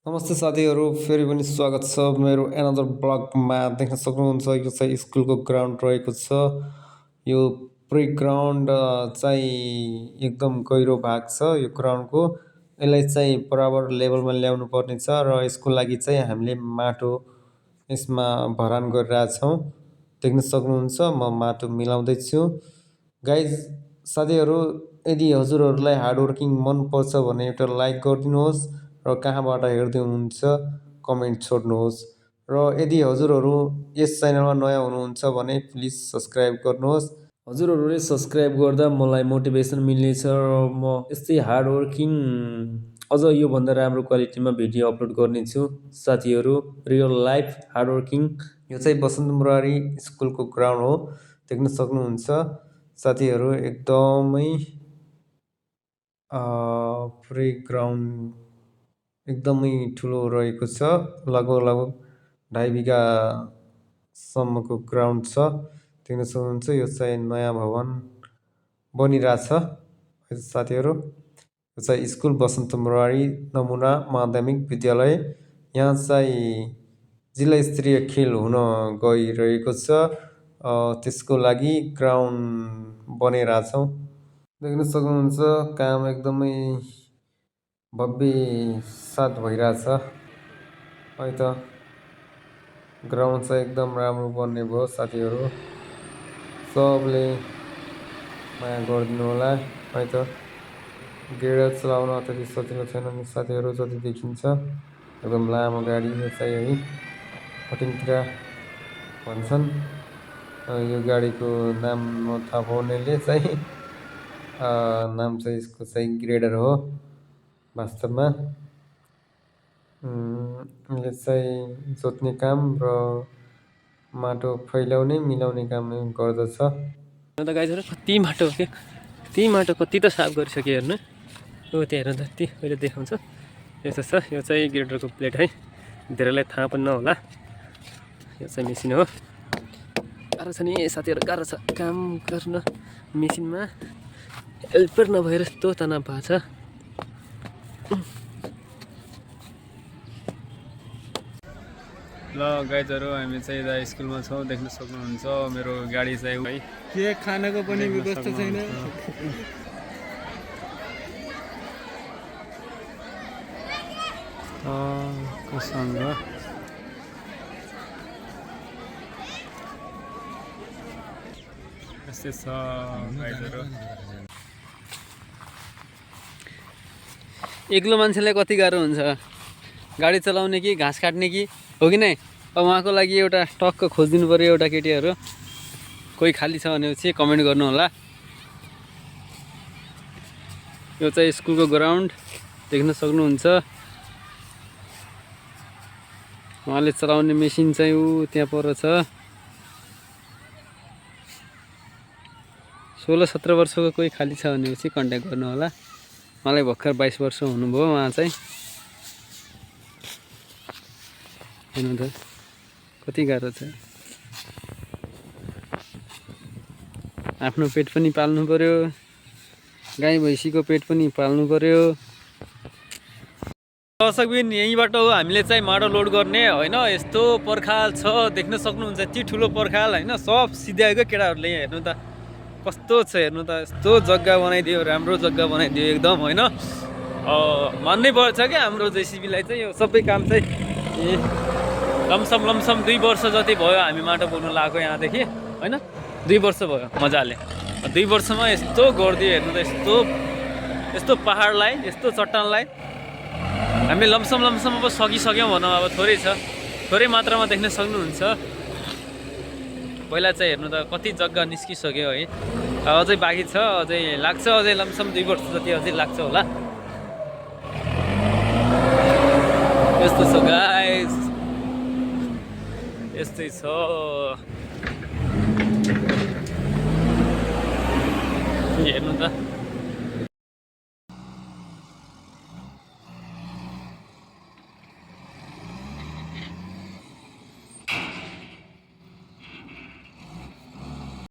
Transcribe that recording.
नमस्ते साथीहरू, फेरि पनि स्वागत छ मेरो एनदर ब्लगमा। देख्न सक्नुहुन्छ यो चाहिँ स्कुलको ग्राउन्ड रहेको छ। यो प्ले ग्राउन्ड चाहिँ एकदम गहिरो भाग छ यो ग्राउन्डको। यसलाई चाहिँ बराबर लेभलमा ल्याउनु पर्ने छ र यसको लागि चाहिँ हामीले माटो यसमा भरान गरिरहेछौँ। देख्न सक्नुहुन्छ म माटो मिलाउँदैछु। गाइज साथीहरू, यदि हजुरहरूलाई हार्डवर्किङ मनपर्छ भने एउटा लाइक गरिदिनुहोस् र कहाँबाट हेर्दै हुनुहुन्छ कमेन्ट छोड्नुहोस्। र यदि हजुरहरू यस च्यानलमा नयाँ हुनुहुन्छ भने प्लिज सब्सक्राइब गर्नुहोस्। हजुरहरूले सब्सक्राइब गर्दा मलाई मोटिभेसन मिल्नेछ र म यस्तै हार्डवर्किङ अझ योभन्दा राम्रो क्वालिटीमा भिडियो अपलोड गर्नेछु। साथीहरू, रियल लाइफ हार्डवर्किङ। यो चाहिँ बसन्त मुरारी स्कुलको ग्राउन्ड हो, देख्न सक्नुहुन्छ साथीहरू। एकदमै प्ले ग्राउन्ड एकदमै ठुलो रहेको छ। लगभग 2.5 बिघासम्मको ग्राउन्ड छ, देख्न सक्नुहुन्छ। यो चाहिँ नयाँ भवन बनिरहेछ साथीहरू। यो चाहिँ स्कुल बसन्त मुरारी नमुना माध्यमिक विद्यालय। यहाँ चाहिँ जिल्ला स्तरीय खेल हुन गइरहेको छ, त्यसको लागि ग्राउन्ड बनाइरहेछौँ। देख्न सक्नुहुन्छ काम एकदमै भव्य साथ भइरहेछ है त। ग्राउन्ड चाहिँ एकदम राम्रो बन्ने भयो साथीहरू। सबले माया गरिदिनु होला है त। गेडा चलाउन त्यति सजिलो छैन नि साथीहरू, जति देखिन्छ एकदम लामो गाडी यो चाहिँ है, कटिङतिर भन्छन्। यो गाडीको नाम थाहा पाउनेले चाहिँ नाम चाहिँ यसको चाहिँ ग्रेडर हो वास्तवमा। यसले चाहिँ जोत्ने काम र माटो फैलाउने मिलाउने काम गर्दछ। त गाइजहरू कति माटो हो क्या, ती माटो कति त साफ गरिसक्यो हेर्नु। हो त्यहाँ हेर्नु त, ती अहिले देखाउँछ यस्तो छ। यो चाहिँ ग्रेडरको प्लेट है, धेरैलाई थाहा पनि नहोला। यो चाहिँ मेसिन हो। गाह्रो छ नि साथीहरू, गाह्रो छ काम गर्न मेसिनमा। हेल्पर नभएर यस्तो तनाव भएको छ। ल गाइजहरू, हामी चाहिँ यता स्कुलमा छौँ, देख्न सक्नुहुन्छ। मेरो गाडी चाहिँ है, के खानाको पनि व्यवस्था छैन। कसँग यस्तै छ गाइजहरू। एक्लो मान्छेलाई कति गाह्रो हुन्छ गाडी चलाउने कि घाँस काट्ने कि, हो कि नै? अब उहाँको लागि एउटा टक्क खोजिदिनु पऱ्यो एउटा केटीहरू। कोही खाली छ भनेपछि कमेन्ट गर्नु होला। यो चाहिँ स्कुलको ग्राउन्ड देख्न सक्नुहुन्छ। उहाँले चलाउने मेसिन चाहिँ त्यहाँ पर छ। 16-17 वर्षको कोही खाली छ भनेपछि कन्ट्याक्ट गर्नु होला। मलाई भर्खर 22 वर्ष हुनुभयो उहाँ चाहिँ। हेर्नु त कति गाह्रो छ। आफ्नो पेट पनि पाल्नु पर्यो, गाई भैँसीको पेट पनि पाल्नु पर्यो। दर्शकबिन, यहीँबाट हो हामीले चाहिँ माटो लोड गर्ने होइन। यस्तो पर्खाल छ, देख्न सक्नुहुन्छ यति ठुलो पर्खाल होइन। सब सिध्याएको केटाहरूले यहाँ हेर्नु त कस्तो छ, हेर्नु त। यस्तो जग्गा बनाइदियो, राम्रो जग्गा बनाइदियो एकदम होइन। मान्नै पर्छ क्या हाम्रो जेसिबीलाई चाहिँ। यो सबै काम चाहिँ लमसम 2 वर्ष जति भयो हामी माटो बोक्नु लगाएको यहाँदेखि होइन। 2 वर्ष भयो मजाले। 2 वर्षमा यस्तो गरिदियो हेर्नु त। यस्तो पहाडलाई, यस्तो चट्टानलाई हामीले लमसम अब सकिसक्यौँ भनौँ। अब थोरै छ, थोरै मात्रामा देख्न सक्नुहुन्छ। पहिला चाहिँ हेर्नु त कति जग्गा निस्किसक्यो है। अझै बाँकी छ, अझै लाग्छ, अझै लमसम 2 वर्ष जति अझै लाग्छ होला। यस्तो छ गाइस, यस्तै छ। हेर्नु त